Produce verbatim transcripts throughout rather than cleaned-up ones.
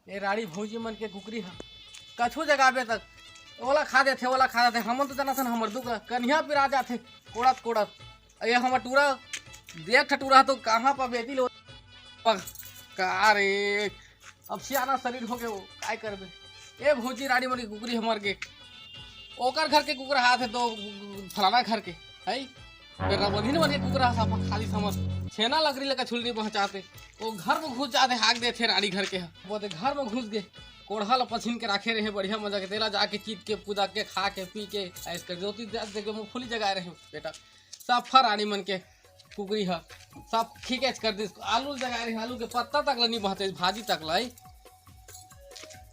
ए राड़ी भौजी मन के कुकरी ह कछु जगाबे तक ओला खा देथे, ओला खा देथे। हमन तो जानत हन, हमर दुख ल कनिहा पिरा जाथे कोड़त कोड़त। ए हमर टूरा देख ठटूरा तो कहाँ पर बेटी ले पग-, का रे, अब सियाना शरीर हो गए, वो काय करबे? ए भौजी राड़ी मन के कुकरी हमर के, ओकर घर के कुकरा हाथ है तो फलाना घर के, है? फिर रबोधिन मन के कुकरा साफा खाली समझ, छेना लकड़ी लेकर छुलनी पहुंचाते, वो घर में घुस जाते, हाक देथे राड़ी घर के ह। वो ते घर में घुस गए, कोढ़ा ला पछिन के राखे रहे, बढ़िया मजा के तेला जाके चीत के, पूजा के, खा के, पी के, ऐस कर जोती दे, दे के मूंगफली जगाए रहे बेटा। सफा राड़ी मन के कुकरी ह, सब खीकेच कर दिस। आलू जगाए रहे, आलू के पत्ता तक ला नहीं बहते, भाजी तक ला, है?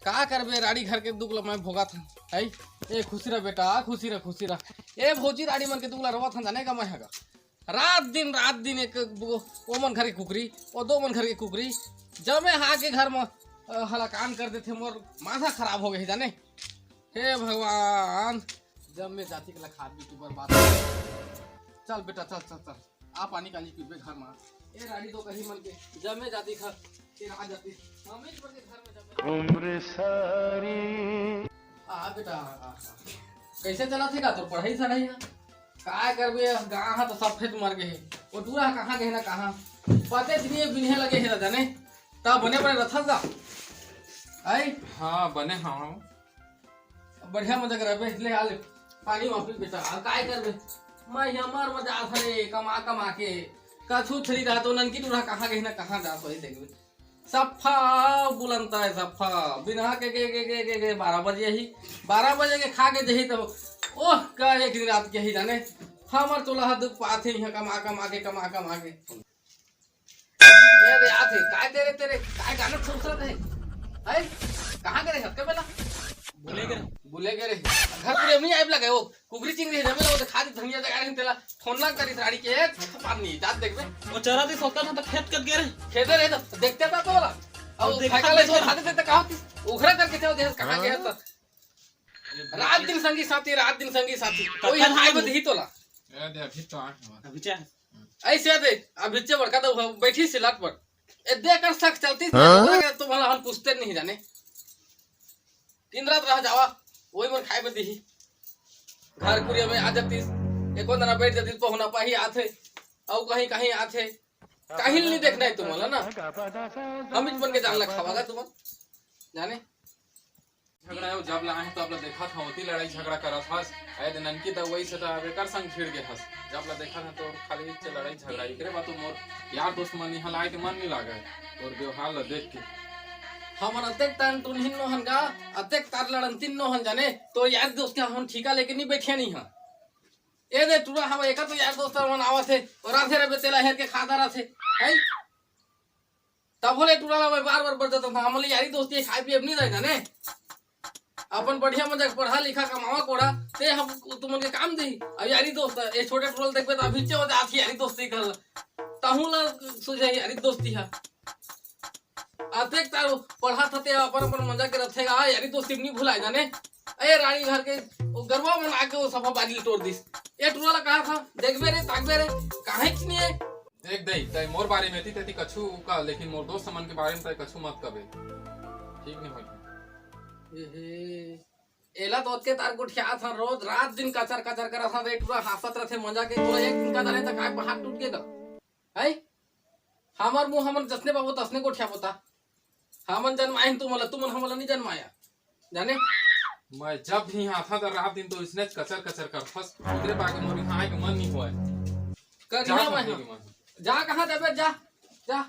का करबे, राड़ी घर के दुख ला मैं भोगत हूँ, है? ए खुशी रह बेटा, खुशी रह, खुशी रह। ए भौजी राड़ी मन के दुख ला रोवत हन, जाने का मैं हगा। रात दिन, रात दिन एक वो, वो मन घर के कुकरी, वो दो मन घर के कुकरी, जमे हा के घर में, अ, हलाकान कर देथे, मोर माथा खराब हो गए, जाने। हे भगवान, जमे जाति के ला खाद भी तू बर्बाद कर। चल बेटा, चल, चल, चल, आ पानी काली पीबे घर में। ए राड़ी तो कहीं मन के जमे जाति खा के रहा जाति। हम इस मन के घर में जमे। उम्र सारी। आ बेटा, आ, आ, आ। कैसे चलत हे का तोर पढ़ाई सढ़ाई ह? का करबे, गाँव ह तो सब फेट मर गए हे। वो टूरा ह कहाँ गए ना कहाँ, पते नहीं बिन्हे लगे हे ना जाने। ता बने बने रथस गा। आई? हाँ, बने हाँ। बढ़िया मजा करबे, ले आ ले। पानी वापस बेटा, आ काय करबे? मैं हमर मजा आथे रे, कमा कमा के। कछु छड़ी रहा तो ननकी टूरा कहाँ गए ना कहाँ जा तो ही देखबे। सफा बुलंता है, सफा। बिना के, के, के, के, के, के बारह बजे ही, बारह बजे के खा के जही तो, ओह, का एक दिन रात के ही जाने। हमर तोला ह दुख पाथे यहाँ कमा, कमा के, कमा, कमा के। ए रे, आथे, काय तेरे, तेरे, काय गाना सुन रहे थे? हैं? कहाँ गए हफ्ते बेला? बोले के रहे। बोले के रहे। घर पूरे नहीं आइब लगे वो। कुकरी चिंगरी हे, जमे ला वो खा दे धनिया जगा रहे तेला। फोन ना करी साड़ी के, एक पानी जात देखबे। वो चरा दे सोता था तो खेत कत गे रहे। खेते रहे तो देखते था तो वाला। अब अब देखा साइकिल तो ऐसे था। खा देते तो का होती? उघरा करके थे, वो देख कहाँ गया तो। रात दिन संगी साथी, रात दिन संगी साथी। कोई कत्ता हम आए धान बत ही तोला। ए दे, अभी तो आठ हुआ। अभी क्या? ऐसे दे, अभी चे बड़का तो बैठी से लात पर। ए दे कर सक चलती थी, हाँ? तो भला हम पूछते नहीं जाने। दिन रात रह जावा, वही मन खाए बर दिही। घर कुरिया में आ जातिस, एको जना बैठ जातिस, पहुना पाही आथे, अउ कहीं कहीं आथे। काहिल नहीं देखना है तुमन ला ना, हम ही बन के जान ला खावागा तुमन, जाने। झगड़ा है, जब ला आहे तब ला देखत हव, ओती लड़ाई झगड़ा करत हस। ए दे ननकी त वही से त अब एकर संग भिड़ गे हस। जब ला देखत हव तो खाली इच्चे लड़ाई झगड़ा, एकरे बाद तो मोर यार दोस्त मन इहाँ लाए के मन नहीं लागे, तोर व्यवहार ला देख के। हमन अतेक तान टुनहिन नो हन गा, अतेक तार लड़न तीन नो हन जाने, तो यार दोस्त के हमन ठीका लेके नहीं बैठे नहीं हन। ए दे टूरा, हम एकर तो यार दोस्त मन आवत हे, और आधे रबे तेला हेर के खा डारत हे, हैं? तब होले टूरा ला मैं बार बार बरदत था, हमन यारी दोस्ती खाए पिए नहीं रहे जाने। अपन बढ़िया मजा के पढ़ा लिखा कमावा कोड़ा, ते हम तुमन के काम दे। अब यारी दोस्त, ये छोटे टूरा ला देखबे तो अभी चे हो जात ही यारी दोस्ती कर। तहू ला सुझे यारी दोस्ती है। अतेक तार पढ़ा था ते अपन अपन मजा के रथे गा, यारी दोस्ती नहीं भुलाए जाने। ए रानी घर के वो गरबा मन आके वो सफा बारी तोड़ दिस। ए टूरा ला कहा था, देखबे रे, ताकबे रे, काहे कि नहीं है? देख दई, तय मोर बारे में ती तेती कछु का, लेकिन मोर दोस्त मन के बारे में तय कछु मत कबे। ठीक नहीं होई। एहे, एला तो ओतके तार गोठियात हन, रोज रात दिन कचर कचर करत हन, रे टूरा हांसत रथे मजा के, तोला एक दिन का जाने तक आग हाथ टूट गे गा। हैं? हमर मुंह हमन जसने पाबो तसने गोठियाबो ता। हमन जनमाए हन तुमन ला, तुमन हमन ला नहीं जनमाया। जाने? मैं जब भी यहाँ था तो रात दिन तो इसने कचर कचर करथस, उतरे बाकी मोर यहाँ आए के मन नहीं होए। कर जा यहाँ मैं संग हाँ। के मन। जा कहाँ जाबे, जा, जा।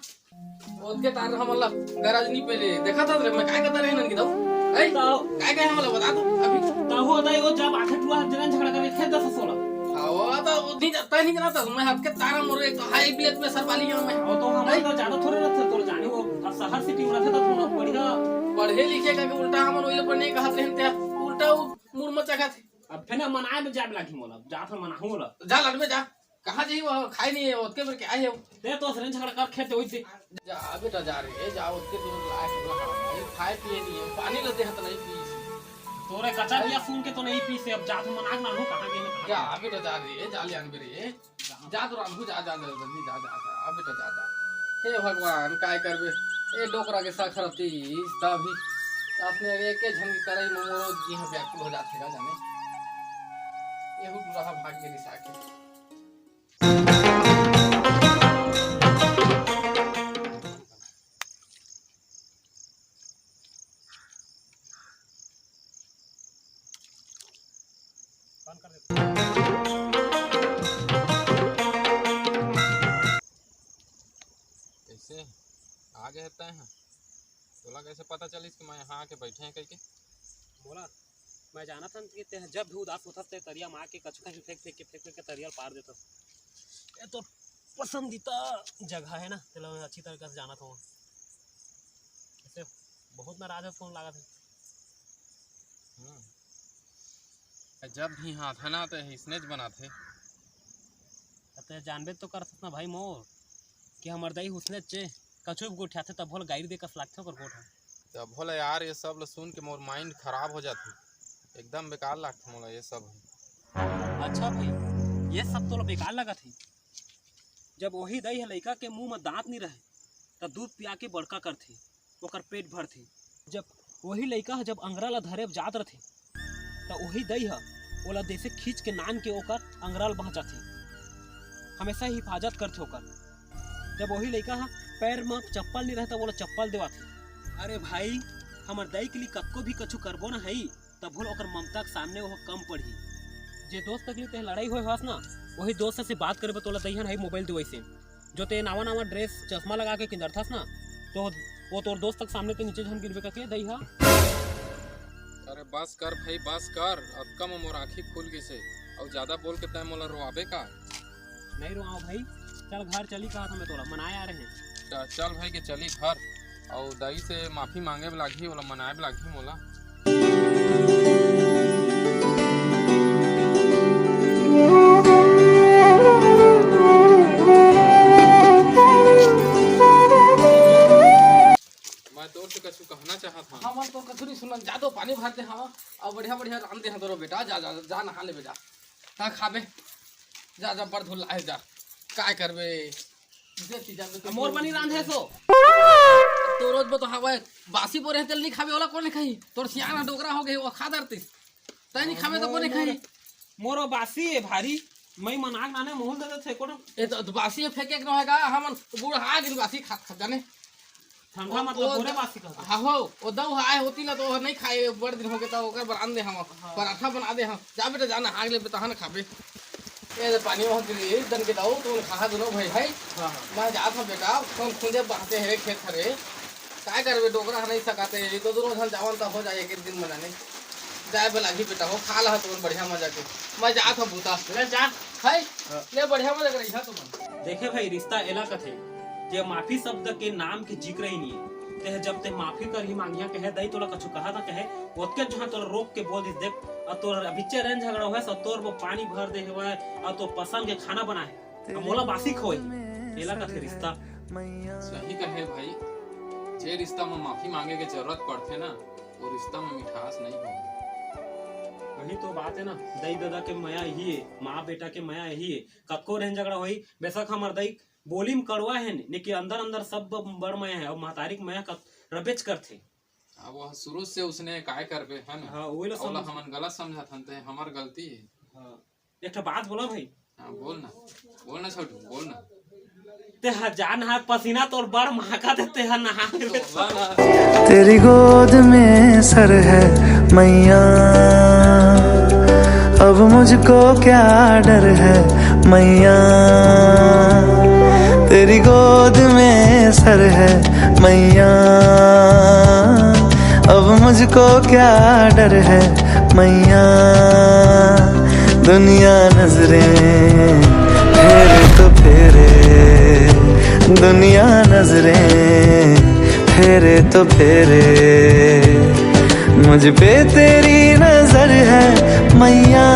ओतके तार हमन ला गरज नहीं पहले। देखा था रे, मैं काय करता रहे नन की दऊ? हैं? ताऊ। काय काय हमन ला बता दो अभी। ताऊ होता है वो जब आखिर टूरा जलन झगड़ा करे खेत दस सोला। हाँ, वो तो वो नहीं जाता, नहीं जानता। मैं हाथ के तारा मोर एक तो हाई ब्लड प्रेशर वाली हूँ मैं। वो तो हम हैं? तो ज्यादा थोड़े रखते तो जाने वो अब शहर सिटी में रहते तो थोड़ा बढ़िया। पढ़े लिखे का उल्टा हमन वही पर नहीं कहत रहते हैं। उल्टा वो मुड़ मचा खाते। अब फिर ना मनाए में जाब लागी मोला, जा था मनाहूँ मोला। जा लड़ में जा। कहाँ जाई वो? खाए नहीं है, ओतके पर क्या है वो? ते तो सरेन झगड़ा कर खेते होई से। जा बेटा, जा रे, जा, ओतके दूर लाए के रहा। ये खाए पिए नहीं है, पानी लेते हैं तो नहीं पी। तोरे कच्चा पिया सुन के तो नहीं पी से, अब जा तो मनाक ना हो, कहाँ गए हैं, कहाँ जा गए? बेटा, जा रे, जा ले आन बे रे। जा तो रामू, जा, जा, जा, जल्दी जा, जा, जा, आ बेटा, जा, जा। हे भगवान, काय करबे? ए डोकरा के साखरती, तभी अपने एक झन के करई में मोरो जी ह व्याकुल हो जाथे का जाने। एहू टूरा ह भाग गे रिसा के। कइसे आ गे हस तैं ह? तोला कइसे पता चलिस कि मैं यहाँ आके बैठे हंव कहिके? मोला, मैं जानत हंव कि तैं जब भी उदास होथस, तैं तरिया म आके कछु कहीं फेंक फेंक के, फेंक फेंक के तरिया ल पार देथस। ये तोर पसंदीदा जगह हे ना, तेला मैं अच्छी तरीका से जानत हंव। अइसे बहुत नाराज हस, कौन लागत हे? हम्म। जब भी हाथ है ना, ते इसने ज बनाथे। त तैं जानबे तो करथस ना भाई मोर, कि हमर दई हुसने चे, कछु भी गोठियाथे, तभो ल गाइर दे कस लागथे ओकर गोठ ह। तभो ल यार, ये सब ल सुन के मोर mind खराब हो जाथे, एकदम बेकार लागथे मोला ये सब ह। अच्छा भाई, ये सब तोला बेकार लगत हे? जब वही दई ह लइका के मुंह म दांत नी रहे, त दूध पिया के बड़का करथे, ओकर पेट भरथे। जब वही लइका ह जब अंगरा ल धरे जात रथे, त वही दई ह ओला देसे खींच के नान के ओकर अंगरा ल बहचाथे, हमेशा हिफाजत करथे ओकर। जब वही लइका ह पैर म चप्पल नी रहे, त ओला चप्पल देवाथे। अरे भाई, हमर दई के लिए कतको भी कछु करबो न हई, तभो ल ओकर ममता के सामने ओह कम पड़ही। जे दोस्त के लिए तैं लड़ाई होए हस ना, वही दोस्त से बात करे बर तोला दई ह न हई मोबाइल देवइसे। जो तैं नावा नावा ड्रेस, चश्मा लगा के किंदरथस ना, तो वो तोर दोस्त के सामने तैं नीचे झन गिरबे करके दई ह। अरे बस कर भाई, बस कर, अतका म मोर आँखी फूल गिसे, अउ ज्यादा बोल के तैं मोला रोआबे का? नहीं रोआव भाई, चल घर चली, कहा था मैं तोला, मनाए आ रहे हैं। च-, चल भाई के चली घर, अउ दाई से माफी मांगे ब लागही, ओला मनाए ब लागही मोला। मैं तोर से कछु कहना चाहत हंव। हमन तो कछु नहीं सुनन, जा तो पानी भर दे हवा, अउ बढ़िया बढ़िया रांध दे हवा तोरो बेटा, जा, जा, जा नहा ले बेटा, ता खाबे, जा, जा बड़ धुल लाए जा, काय करबे, जे चीज जानबे तो मोर बनी रांधे सो। तो रोज बो तो हवा बासी बोरे तेल नहीं खाबे, ओला कोने खाही? तोर सियान डोकरा हो गए, वो खा दरतिस। तैं नहीं खाबे तो कोने खाही? मोर बासी है भारी, मैं मनाक नाने मोहल दे देथे कोन। ए तो, तो बासी है फेंके के रहेगा, हमन बूढ़ा गिन बासी खात खात जाने। ठंडा ओ, मतलब ओ, बोरे बासी कहत। हाँ हो, वो दऊ आए होती ना तो वो नहीं खाए, बड़ दिन हो गए तो ओकर बना दे हम, हाँ। पराठा बना दे हम। जा बेटा, जाना आग ले बेटा, हन खाबे। ए दे पानी वहाँ गिरी, दन के दाऊ, तुम कहा दोनों भाई, भाई। हाँ, हाँ। मैं जात हूँ बेटा, तुम खुंदे बहते हैं खेत हरे। काय करबे, डोकरा ह नहीं सकाते, एक दो रोज हम जावन त हो जाए, एक, एक दिन मना नहीं। जाए बे लागही बेटा हो, खा लहा तुमन बढ़िया मजा के। मैं जात हूँ बूता। ले जा। है? हाँ। ले बढ़िया मजा के रही तुमन। देखे भाई, रिश्ता एला कथे, जे माफी शब्द के नाम के जिक्र ही नहीं है। ते जब ते माफी कर ही मांगिया कहे, दई तोला कछु कहा था कहे, ओतके जहाँ तोला रोक के बोल दिस, देख, और तोर अभिच्चे रेन झगड़ा हुआ है, सब तोर वो पानी भर दे हुआ है, और तोर पसंद के खाना बना है। अब मोला बासी खोए, एला कथे रिश्ता। सही कहे भाई, जे रिश्ता में माफी मांगे के जरूरत पड़थे ना, वो रिश्ता में मिठास नहीं होवे। वही तो बात है ना, दई ददा के मया यही है, माँ बेटा के मया यही है। कतको रहन झगड़ा होई, बेशक हमर दई बोली में कड़वा है, लेकिन अंदर अंदर सब बड़ मया है, और महतारी के मया क-, रबेच करथे। अब वह शुरू से उसने काय करबे, है ना? हाँ, वही ला ओला समझ- हमन गलत समझत हन, ते हमर गलती है। हाँ। एक ठो बात बोला भाई। हाँ, बोल ना, बोल ना छोटू, बोल ना। ते ह जान हा पसीना तोर बड़ महका दे, ते ह नहा ले। तेरी गोद में सर है मैया, अब मुझको क्या डर है मैया। तेरी गोद में सर है मैया, अब मुझको क्या डर है मैया। दुनिया नजरें फेरे तो फेरे, दुनिया नजरें फेरे तो फेरे, मुझ पे तेरी नजर है मैया।